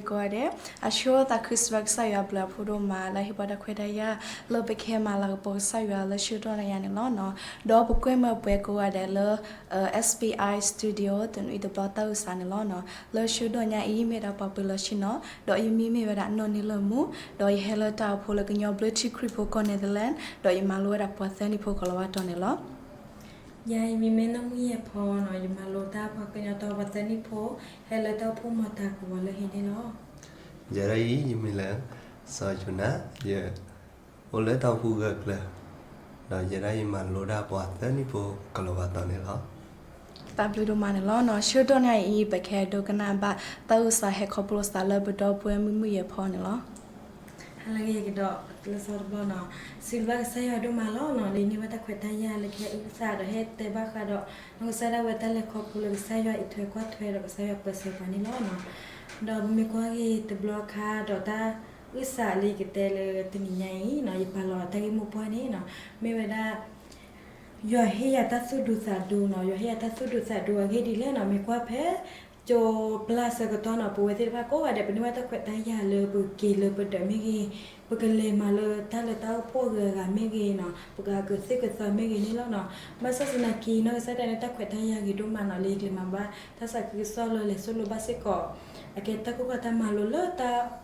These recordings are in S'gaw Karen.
ကိးဂၤဒဲး, အဆိသးခုစံးဘျုးကစၢ်ယွၤအဘျုးအဖှိၣ်ဒိၣ်မး လၢအဟ့ၣ်ပှၤတၢ်ခွဲးတၢ်ယာ် လၢပကဟဲမၤလၤကပီၤကစၢ်ယွၤလၢဆၢကတီၢ်နံၤညါန့ၣ်လီၤ. ဒီးပကွဲမုာ်ပှဲၤကိးဂၤဒဲးလၢ SBI Studio တနွံတဘျီတၢ်အုၣ်သးန့ၣ်လီၤ. လၢဆၢကတီၢ်နံၤညါအံၤ မ့ၢ်ဒၣ်ပှၤပၢၤလီၢ်ဆ့ၣ်နီၤ, ဒီးယမံၤမ့ၢ်ဝဲဒၣ်နီၢ်န့ၢ်လၢမူ, ဒီးယဟဲလၢတၢ်အိၣ်ဖှိၣ်လၢကညီဘျၢထံခရံာ်ဖိ ကီၢ် Netherlands, ဒီးယမၤလိဝဲဒၣ်ပှၤသၢနံၣ်ဖိ ကီၤလၤဝါတီၤန့ၣ်လီၤ. ယၤအံၤမံၤမ့ၢ်နီၢ်မုၢ်ယဲၢ်ဖီနီၤ, ယမၤလိတၢ်ပှၤကညီတီၤပှၤသၢနံၣ်ဖိ, ဟဲလၢတၢ်အိၣ်ဖှိၣ်မီၢ်တၢ်ကဝီၤလၢဟံၣ်န့ၣ်လီၤ. ယဲဒၣ်အံၤ ယမံၤလၢ စီၤယိၤနါ, ယအိၣ်လၢတၢ်အိၣ်ဖှိၣ်ဂၢၢ်ကျၢၤ, ဒီးယဲဒၣ်အံၤမၤလိဒၣ်ပှၤသၢနံၣ်ဖိ ကီၤလၤဝါတီၤန့ၣ်လီၤ. တၢ်ဘျုးဒိၣ်မးန့ၣ်လီၤ. ဆၢကတီၢ်နံၤညါအံၤ ပကဟဲဒိကနၣ်ဘၣ်တၢ်အုၣ်သးဟဲခီဖျိသးလၢပဒီပုၢ်ဝဲၢ်မုၢ်မုၢ်ယဲၢ်ဖီန့ၣ်လီၤ. ဟါလၢအဂ့ၤကဒီးလၢစီၤတဘျီနီၤ, စံးဘျုးကစၢ်ယွၤဒိၣ်မးလီၤနီၤ, လၢအန့ၢ်ဘၣ်တၢ်ခွဲးတၢ်ယာ်လၢကဟဲအုၣ်သးဒီးဟဲတဲဘၣ်ဃးဒီး နီၢ်ကစၢ်ဒၣ်ဝဲတၢ်လဲၤခီဖျိလၢကစၢ်ယွၤအံးထွဲကွၢ်ထွဲဒီးကစၢ်ယွၤပၢဆှၢပှၤန့ၣ်လီၤ. ဒီးပမ့ၢ်ကွၢ်က့ၤတဘျီခါဒီးတၢ်အုၣ်သးလၢယကတဲလၢတနံၤညါအံၤနီၤ, ယပာ်လီၤတၢ်ဂ့ၢ်မိၢ်ပှၢ်န့ၣ်နီၤ, မ့ၢ်ဝဲဒၣ် ယွၤဟ့ၣ်ယၤတၢ်သူၣ်ဒူသးဒူနီၤ, ယွၤဟ့ၣ်ယၤတၢ်သူၣ်ဒူသးဒူအဂ့ၢ်ဒ်လဲၣ်နီၤ, မ့ၢ်ကွၢ်ဖဲ ကၠိပျၢ်ဆၢကတီၢ်နီၤ, ပဝဲသ့ၣ်တဖၣ်ကိးဂၤဒဲး ပန့ၢ်ဘၣ်တၢ်ခွဲးတၢ်ယာ်လၢပက့ၤလၢပဒၢးမ့ၢ်ဂ့ၤ, ပကလဲၤမၤလၢတၢ်လၢတၢ်အိၣ်ဖှိၣ်အဂုၤအဂၤမ့ၢ်ဂ့ၤနီၤ, ပကကသ့ၣ်ကသီမ့ၢ်ဂ့ၤန့ၣ်လီၤနီၤ. ဘၣ်ဆၣ်သနာ်က့ နီၢ်ကစၢ်ဒၣ်န့ၣ် တၢ်ခွဲးတၢ်ယာ်ဂ့ၤဒိၣ်မးနီၤ, လၢယကလဲၤမၤဘၣ်တၢ်သးခုကစီၣ်လၢလဲၤသိၣ်လိဘၣ်စ့ၢ်ကီး အကဲတၢ်ကိၢ်ခီၣ်တၢ်မၤလိလၢ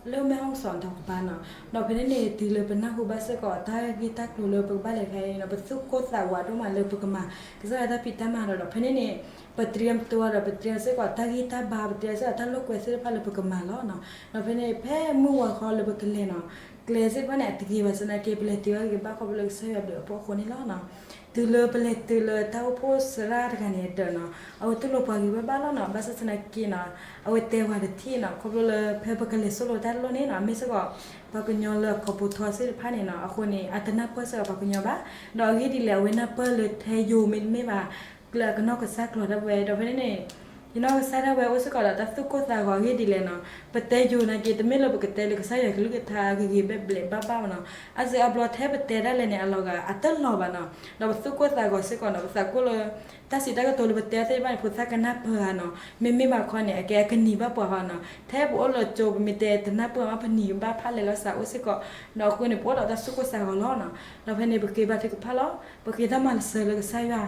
လၢမဲၣ်ဟီၣ်စီၣ်ဒီးကဘၣ်နီၤ. ဒီးဖဲန့ၣ်န့ၣ် တုၤလၢပနၢ်ဟူဘၣ်စ့ၢ်ကီး တၢ်ဂ့ၢ်တၢ်ကျိၤလၢပကဘၣ်လဲၤခါအံၤနီၤ, ပသူၣ်ကိၢ်သးဂီၤဒိၣ်မးလၢပကမၤ ကစၢ်ယွၤတၢ်ဖံးတၢ်မၤဒီး ဒီးဖဲန့ၣ်န့ၣ် ပတြံအီၤဒီး ပတြံအီၤစ့ၢ်ကီးတၢ်ဂံၢ်တၢ်ဘါ, ပတြံအီၤစ့ၢ်ကီးတၢ်လိာ်ကွဲသ့ၣ်တဖၣ်လၢပကမၤလီၤနီၤ. ဒီးဖဲန့ၣ် ဖဲမုၢ်ဝၤဃီလၢပကလဲၤနီၤ, ကျဲသ့ၣ်တဖၣ်န့ၣ် အတဂ့ၤဘၣ်ဆၣ်သနာ်က့ ပလဲၤတုၤအီၤဂ့ၤဘၣ်ခီဖျိလၢကစၢ်ယွၤဘျုးအဖှိၣ်အဃိန့ၣ်လီၤနီၤ. တုၤလၢပလဲၤတုၤလၢတၢ်အိၣ်ဖှိၣ်သရၣ်တဂၤန့ၣ်အဒၢးနီၤ, အဝဲတူၢ်လိာ်ပှၤဂ့ၤဝဲဘၣ်လီၤနီၤ. ဘၣ်ဆၣ်သနာ်က့နီၤ, အဝဲတဲဝဲတထံၣ်နီၤ, ခီဖျိလၢဖဲပကလဲၤသိၣ်လိတၢ်တလိၣ်န့ၣ်နီၤ, မ့ၢ်စ့ၢ်ကီး ပှၤကညီလၢအကိာ်ပူၤထီသ့ၣ်တဖၣ်န့ၣ်နီၤ, အဃိန့ၣ် အတနၢ်ပၢၢ်စ့ၢ်ကီးပှၤကညီဘၣ်. ဒီးအဂ့ၢ်ဒ်လဲၣ် အဝဲနၢ်ပၢၢ်လၢထဲယိၤမ့တမ့ၢ်ဘၣ် ကျၢၤအကနီၢ်ကစၢ်ကျိာ်ဒၣ်ဝဲ, ဒီးဖဲန့ၣ်န့ၣ် ယနီၢ်ကစၢ်ဒၣ်ဝဲအိၣ်စ့ၢ်ကီးဒီးတၢ်သူၣ်ကိၢ်သးဂီၤအဂ့ၢ်ဒ်လဲၣ်နီၤ. ပတဲယိၤနာ်က့ တမ့ၢ်လၢပကတဲလၢကစၢ်ယွၤကလုၢ်ကထါဂ့ၤဂ့ၤဘျဲၣ်ဘျဲၣ်ဘၣ်ဘၣ်နီၤ. အစ့အဘျီထဲပတဲဒၣ်လဲာ်န့ၣ် အလီၤဂာ်အတလီၤဘၣ်နီၤ. ဒီးပသူၣ်ကိၢ်သးဂီၤစ့ၢ်ကီးနီၤ, ပသးကိၢ်လၢ တၢ်စံးတၢ်ကတိၤလၢပတဲသ့ၣ်တဖၣ်န့ၣ် ဖိသၣ်ကနၢ်ပၢၢ်ဧါနီၤ. မ့မ့ၢ်ဘၣ်ခီန့ၣ် အကဲအကနံၤဘၣ်ပှၤဃီနီၤ. ထဲပအိၣ်လၢကၠိ ပမ့ၢ်တဲတနၢ်ပၢၢ်မး ပနံၤဘၣ်ဖးလဲၢ်လီၤစးအိၣ်စ့ၢ်ကီး. ဒီးအဃိန့ၣ် ပအိၣ်ဒီးတၢ်သူၣ်ကိၢ်သးဂီၤလီၤနီၤ. ဒီးဖဲန့ၣ် ပဃ့ဘါထုကဖၣ်လီၤ. ပဃ့တၢ်မၤစၢၤလၢကစၢ်ယွၤ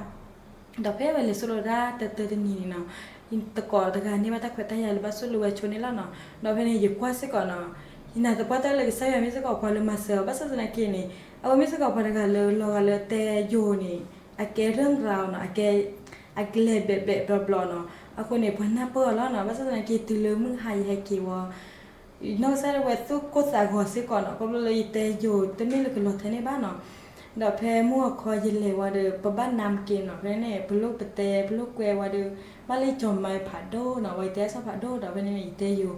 ဒီးဖဲဝဲလဲၤသိၣ်လိတၢ်တၢတၢတနံၤန့ၣ်နီၤ, တကိးတဂၤန့ၢ်ဘၣ်တၢ်ခွဲးတၢ်ယာ်လၢဘၣ်သိၣ်လိဝဲဆိန့ၣ်လီၤနီၤ. ဒီးဖဲန့ၣ် ယကွၢ်စ့ၢ်ကီးနီၤ, ယနာ်သပှၢ်တၢၢ်လၢကစၢ်ယွၤမ့ၢ်စ့ၢ်ကီးပှၤလၢမၤစၢၤအီၤ, ဘၣ်ဆၣ်သနာ်က့န့ၣ် အဝဲမ့ၢ်စ့ၢ်ကီးပှၤတဂၤလၢလီၤဂာ်လၢတဲယိၤန့ၣ် အကဲရၢၢ်ရၤအီၤနီၤ, အကဲ အကလဲၤဘျဲးဘျဲးဘျီဘျီနီၤ. အဃိန့ၣ် ပှၤနၢ်ပၢၢ်အီၤလီၤနီၤ. ဘၣ်ဆၣ်သနာ်က့ တုၤလၢမုၢ်ဟါယဟဲက့ၤဝဲ နီၢ်ကစၢ်ဒၣ်ဝဲသူၣ်ကိၢ်သးဂီၤစ့ၢ်ကီးနီၤ, ခီဖျိလၢယတဲယိၤတမ့ၢ်လၢကလီၤထဲန့ၣ်ဘၣ်နီၤ. ဒီးဖဲမုၢ်အခီယလဲၤဝံၤဒီး ပဘၣ်နါမ့ၢ်က့ၤနီၤ, ဖဲန့ၣ် ပလိၣ်ပတဲ ပလိၣ်ကွဲဝံၤဒီး ဘၣ်လၢယကၠီၤမါဖးဒိၣ်နီၤ, ဝံၤယတဲအဆီဖးဒိၣ်ဒီး ဖဲန့ၣ်န့ၣ် ယတဲယိၤ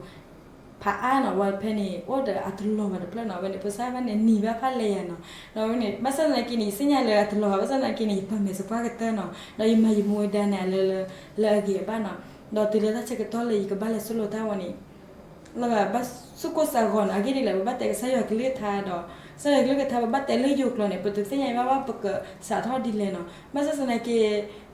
ဖးအါနီၤ, ဝံၤဖဲန့ၣ် အိၣ်ဒီးအတလီၤဘၣ်တဖျၢၣ်နီၤ, ဖဲန့ၣ် ဖိသၣ်ဘၣ်န့ၣ် နံၤဘၣ်ဖးလဲၢ်ယၤနီၤ. ဒီးဖဲန့ၣ် ဘၣ်ဆၣ်သနာ်က့န့ၣ် ယသ့ၣ်ညါလၢအတလီၤဘၣ်, ဘၣ်ဆၣ်သနာ်က့န့ၣ် ယပာ်မဲာ်သပှၢ်ကတၢၢ်နီၤ, ဒီးယမၤယမူဝဲဒၣ်န့ၣ် အလၢလၢ လၢအဂ့ၤအဘၣ်နီၤ. ဒီးတုၤလၢတၢ်ဆၢကတီၢ်လၢယကဘၣ်လဲၤသိၣ်လိတၢ်ဝဲန့ၣ် လီၤဂာ်ဘၣ်သူၣ်ကိၢ်သးဂီၤနီၤ, အဂ့ၢ်ဒ်လဲၣ် ပဘၣ်တဲကစၢ်ယွၤကလုၢ်ကထါဒီး ကစၢ်ယွၤကလုၢ်ကထါ ပဘၣ်တဲလၢယိၤကျိာ်န့ၣ် ပတသ့ၣ်ညါဘၣ်ဘၣ် ပကစးထီၣ်ဒ်လဲၣ်နီၤ. ဘၣ်ဆၣ်သနာ်က့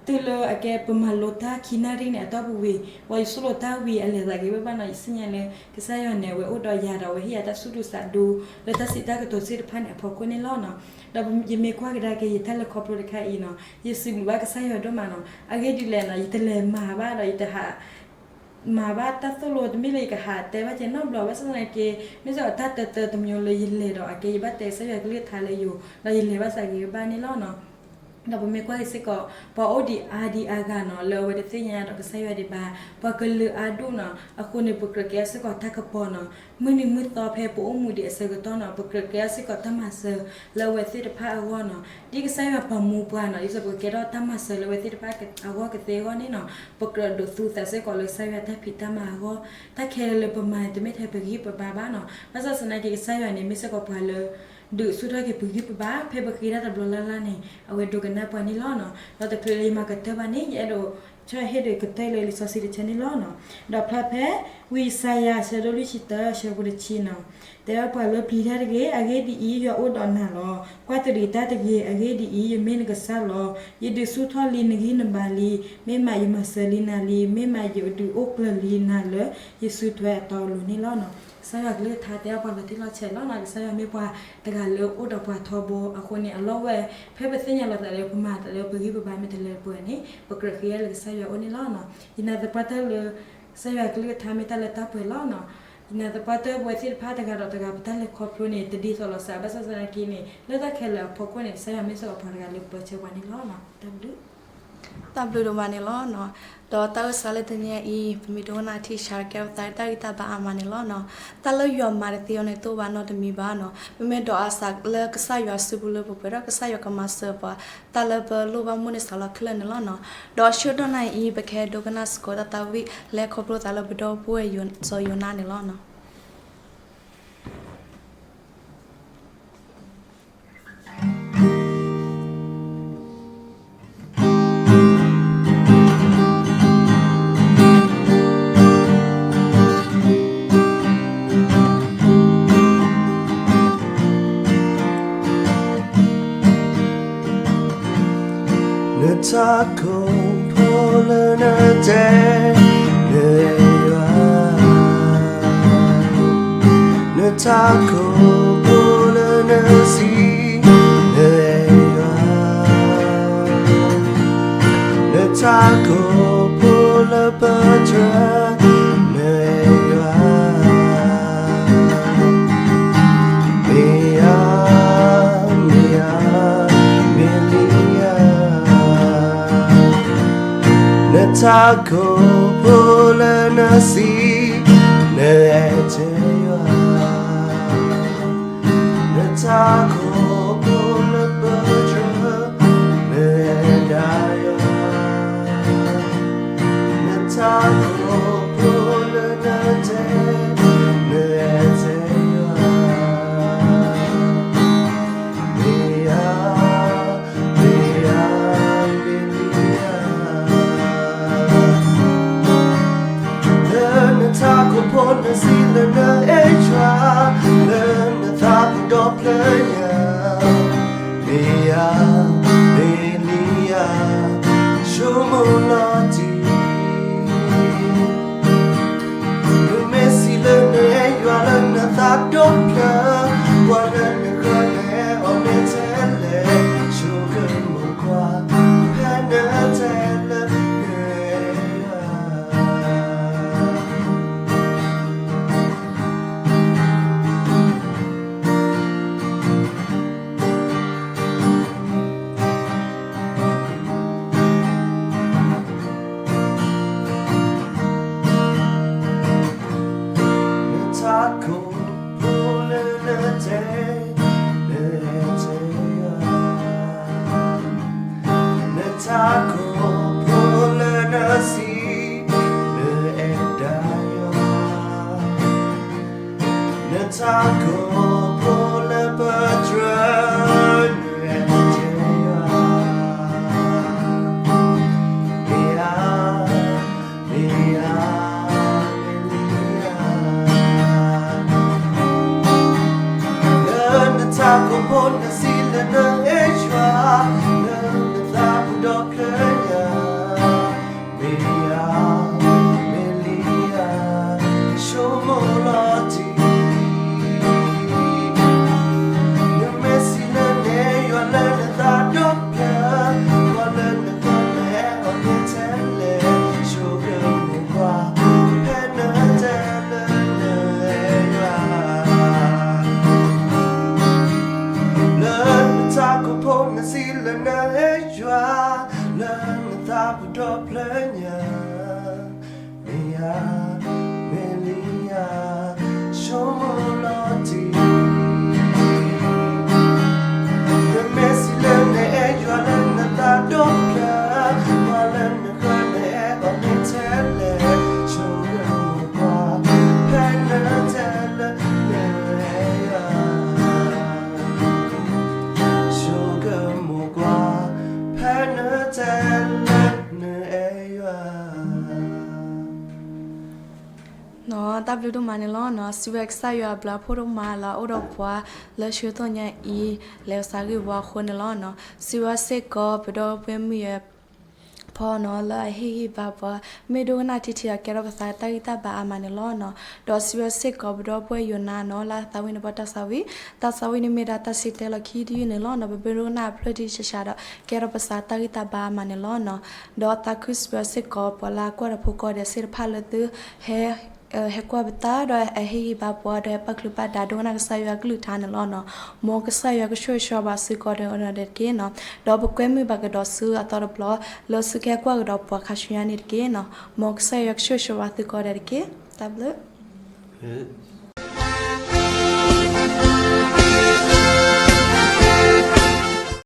တုၤလၢအကဲပမၤလိတၢ်ခံနၣ်ရံၣ်န့ၣ် အတီၢ်ပူၤဝံၤ ဝံၤယသိၣ်လိတၢ်ဝံၤ အလဲၤသးဂ့ၤဝဲဘၣ်နီၤ, ယသ့ၣ်ညါလၢ ကစၢ်ယွၤန့ၣ် အဝဲအိၣ်ဒီးယၤဒီး အဝဲဟ့ၣ်ယၤတၢ်သူၣ်ဒူသးဒူ လၢတၢ်စံးတၢ်ကတိၤသ့ၣ်တဖၣ်န့ၣ်အဖီခိၣ်န့ၣ်လီၤနီၤ. ဒီးယမ့ၢ်ကွၢ်ကဒါက့ၤ ယတၢ်လဲၤခီဖျိတခါအံၤနီၤ, ယစံးဘျုးဘၣ်ကစၢ်ယွၤဒိၣ်မးနီၤ. အဂ့ၢ်ဒ်လဲၣ်နီၤ, ယတလဲၤမၤဘၣ်ဒီး ယတဟး မၤဘၣ်တၢ်သိၣ်လိ တမ့ၢ်လၢယကဟးတဲဘၣ်ကဲနီတဘျီ, ဘၣ်ဆၣ်သနာ်က့ မ့ၢ်စ့ၢ်ကီးတၢ်တၢတၢတမံၤလၢယလဲၤဒီး အကဲယဘၣ်တဲကစၢ်ယွၤကလုၢ်ကထါလၢယိၤ ဒီးယလဲၤဘၣ်သးဂ့ၤဘၣ်န့ၣ်လီၤနီၤ. ဒီးပမ့ၢ်ကွၢ်က့ၤစ့ၢ်ကီး ပှၤအိၣ်ဒံးအါဒံးအါဂၤနီၤ လၢအဝဲတသ့ၣ်ညါဒီးကစၢ်ယွၤဒံးဘၣ်, ပှၤကလုာ်အါဒူၣ်နီၤ, အဃိန့ၣ် ပကြၢးကဲထီၣ်စ့ၢ်ကီးတၢ်ကပီၤနီၤ, မုၢ်နံၤမုၢ်သီဖဲပအိၣ်မူဒံးအဆၢကတီၢ်နီၤ ပကြၢးကဲထီၣ်စ့ၢ်ကီးတၢ်မၤစၢၤလၢအဝဲသ့ၣ်တဖၣ်အဂီၢ်နီၤ. ဒ်ကစၢ်ယွၤပာ်မူပှၤနီၤ, ဒ်သိးပကကဲထီၣ်တၢ်မၤစၢၤလၢအဝဲသ့ၣ်တဖၣ်အဂီၢ်ကသ့အဂီၢ်န့ၣ်နီၤ, ပကြၢးဒိးသူသးစ့ၢ်ကီးလၢကစၢ်ယွၤတၢ်ဖံးတၢ်မၤအဂီၢ်, တၢ်ခဲလၢာ်လၢပမၤန့ၣ် တမ့ၢ်ထဲပဂံၢ်ပဘါဘၣ်နီၤ. ဘၣ်ဆၣ်သနာ်က့ ကစၢ်ယွၤန့ၣ် မ့ၢ်စ့ၢ်ကီးပှၤလၢ ဒုးဆူၣ်ထီၣ်က့ၤပဂံၢ်ပဘါ, ဖဲပဃ့တၢ်တဘျီလၢ်လၢ်န့ၣ် အဝဲဒိကနၣ်ပှၤန့ၣ်လီၤနီၤ. ဒီးတချုးလၢယမၤကတၢၢ်ဘၣ်န့ၣ် ယအဲၣ်ဒိး ဆၢဟ့ၣ်ဒုးကတၢၢ်လၢလံာ်စီဆှံတဆၢန့ၣ်လီၤ. ဒီးဖျါဖဲ ဝံယၡါယၤ အဆၢဒိၣ်လွံၢ်ဆံတၢ အဆၢဖိတဆံနီၤ, တဲပှၤလၢပျံၤတၢ်တဂ့ၤ, အဂ့ၢ်ဒ်အံၤ, ယွၤအိၣ်ဒီးနၤလီၤ. ကွၢ်တရံးတၢ်တဂ့ၤ, အဂ့ၢ်ဒ်အံၤ, ယမ့ၢ်နကစၢ်လီၤ. ယဒုးဆူၣ်ထီၣ်လံနဂံၢ်နဘါလံ, မ့ၢ်မးယမၤစၢၤလံနၤလံ, မ့ၢ်မးယဒုးအိၣ်ကျၢၤလံနၤလၢယစုထွဲအတီအလိၤန့ၣ်လီၤ. ကစၢ်ယွၤကလုၢ်ကထါတဲအီၤပှၤလီၤတံၢ်လီၤဆဲးလီၤနီၤ, ကစၢ်ယွၤမ့ၢ်ပှၤတဂၤလၢအိၣ်ဒီးပှၤထီဘိအဃိန့ၣ် အလီၢ်ဝဲ ဖဲပသ့ၣ်ညါလီၤသးလၢပမၤတၢ်လၢပဂံၢ်ပဘါမ့ၢ်တလၢပှဲၤန့ၣ် ပကြၢးဃ့လၢကစၢ်ယွၤအိၣ်န့ၣ်လီၤ. ယနာ်သပှၢ်တၢၢ်လၢ ကစၢ်ယွၤကလုၢ်ကထါမ့ၢ်တၢ်လၢတၢ်ပှဲၤလီၤနီၤ. ယနာ်သပှၢ်တၢၢ်ပဝဲသ့ၣ်တဖၣ်တဂၤဒီးတဂၤ ပတၢ်လဲၤခီဖျိန့ၣ် တဒ်သိးလိာ်သးဘၣ်ဆၣ်သနာ်က့န့ၣ် လၢတၢ်ခဲလၢာ်အဖီခိၣ်န့ၣ် ကစၢ်ယွၤမ့ၢ်စ့ၢ်ကီးပှၤတဂၤလၢပၢဆှၢပှၤန့ၣ်လီၤ. တၢ်ဘျုး တၢ်ဘျုးဒိၣ်မးန့ၣ်လီၤ. ဒီးတၢ်အုၣ်သးလၢတနံၤအံၤ ပမ့ၢ်ဒိကနၣ်ထံၣ်ဆါ ကဲထီၣ်သးတၢ်ဂံၢ်တၢ်ဘါအါမးန့ၣ်လီၤနီၤ. တၢ်လၢယွၤမၤတသ့အီၤန့ၣ် တအိၣ်ဘၣ်နီတမံၤဘၣ်နီၤ. ပမ့ၢ်ဒိးအသးလၢကစၢ်ယွၤစုပူၤလၢပှဲၤပှဲၤဒီး ကစၢ်ယွၤကမၤစၢၤပှၤ တၢ်လၢပလိၣ်ဘၣ်မိၣ်န့ၢ်စးလီၤခဲလၢာ်န့ၣ်လီၤနီၤ. ဒီးဆၢကတီၢ်နၣ်ရံၣ်အံၤ ပကဟဲဒိကနၣ်စ့ၢ်ကီးတၢ်သးဝံၣ် လၢခီဖျိသးလၢပဒီပုၢ်ဝဲၢ်စီၤယိၤနါန့ၣ်လီၤနီၤ. နထးခိၣ်ဖိလၢနတဲ နအဲၣ်ယွၤ, နထးခိၣ်ဖိလၢနစံး နအဲၣ်ယွၤ, နထးခိၣ်ဖိလၢပတြၢၤ နအဲၣ်ယွၤ, မ့ၢ်ဧါ, မ့ၢ်ဧါ, မ့ၢ်လံဧါ, နထးခိၣ်ဖိလၢနစံး နအဲၣ်တဲယွၤ, နထးခိၣ်ဖိလၢပတြၢၤ နအဲၣ်ဒၣ်ယွၤ, နထးခိၣ်ဖိလၢနတဲ နအဲၣ်တဲယွၤ, မ့ၢ်ဧါ, မ့ၢ်ဧါ, မ့ၢ်လံဧါ, လၢနထးခိၣ်ဖိနစံးလၢနအဲၣ်ယွၤ, လၢနသးပူၤဒီဖျၢၣ်ညါ, မ့ၢ်ဧါ, မ့ၢ်လံဧါ, ဆိကမိၣ်လီၤတံၢ် မ့ၢ်စံးလၢနအဲၣ်ယွၤလၢနသးဒီဖျၢၣ်, ပှၤလၢနဃၢၤနအဲၣ်အီၤမ့ၢ်ထဲလဲၣ်, ဆိကမိၣ်ကွၢ် ဖဲနတဲလၢ နထးခိၣ်ဖိလၢနတဲ နအဲၣ်တဲယွၤ, နထးခိၣ်ဖိလၢနစံး နအဲၣ်ဒၣ်ယွၤ, နထးခိၣ်ဖိလၢပတြၢၤ နအဲၣ်တဲယွၤ, မ့ၢ်ဧါ, မ့ၢ်ဧါ, မ့ၢ်လံဧါ, လၢနထးခိၣ်ဖိနစံးလၢနအဲၣ်ယွၤ, လၢနသးပူၤဒီဖျၢၣ်ညါ, မ့ၢ်ဧါ, မ့ၢ်လံဧါ, ဆိကမိၣ်လီၤတံၢ် နမ့ၢ်စံးလၢနအဲၣ်ယွၤလၢနသးဒီဖျၢၣ်, ပှၤလၢနဃၢၤနအဲၣ်အီၤမ့ၢ်ထဲလဲၣ်, ဆိကမိၣ်ကွၢ် ဖဲနတဲလၢ နအဲၣ်ယွၤ, လၢနထးခိၣ်ဖိနစံးလၢန တၢ်ဘျုးဒိၣ်မးန့ၣ်လီၤနီၤ. စံးဝဲကစၢ်ယွၤအဘျုးအဖှိၣ်ဒိၣ်မးလၢအအိၣ်ဒီးပှၤလၢဆၢကတီၢ်ညါအံၤ လဲၤကစးဂ့ၢ်ဝီအဃိန့ၣ်လီၤနီၤ. စံးဝဲစ့ၢ်ကီး ပဒီပုၢ်ဝဲၢ်မုၣ်ယဲ ဖီနီၤ လၢအဟ့ၣ်ဂံၢ်ဘါပှၤ မ့ၢ်ဒိကနၣ်ထံထံဒီးကဲထီၣ်ပသးတၢ်ဂံၢ်တၢ်ဘါအါမးန့ၣ်လီၤနီၤ. ဒီးစံးဝဲစ့ၢ်ကီး ပဒီပုၢ်ဝဲၢ်ယိၤနါနီၤ လၢအသးဝံၣ်န့ၢ်ပှၤတၢ်သးဝံၣ်, တၢ်သးဝံၣ်န့ၣ်မ့ၢ်ဒၣ်တၢ်စံးတဲလီၤခံတယုၢ်န့ၣ်လီၤနီၤ. ပမ့ၢ်ဒိကနၣ်အဖျၢၣ်ထံဆးဆးဒီး ကဲထီၣ်ပသးတၢ်ဂံၢ်တၢ်ဘါအါမးန့ၣ်လီၤနီၤ. ဒီးသးခုစံးဝဲစ့ၢ်ကီး ပှၤလၢအကွၢ်ဒီးဖိကိးဂၤဒဲးသ့ၣ်တဖၣ်လၢသုဟဲ ဟဲကွၢ်ပသးဒီးဟဲဟ့ၣ်ဂံၢ်ဘါပှၤဒီးဟဲပာ်ချုးပာ်ဒၢ်ဒိကနၣ်ကစၢ်ယွၤအကလုၢ်ကထါန့ၣ်လီၤနီၤ. မ်ကစၢ်ယွၤကဆိၣ်ဂ့ၤဆၢဘၣ်သုကိးဂၤဒဲးတက့ၢ်နီၤ. ဒီးပကွဲမုာ်ဘၣ်ကဒီးသုအသီတဘျီ လၢသုကဟဲကွၢ်ကဒီးပှၤခါဆူညါန့ၣ်တက့ၢ်နီၤ. မ်ကစၢ်ယွၤကဆိၣ်ဂ့ၤဆၢဘၣ်သုကိးဂၤဒဲးတက့ၢ်. တၢ်ဘျုး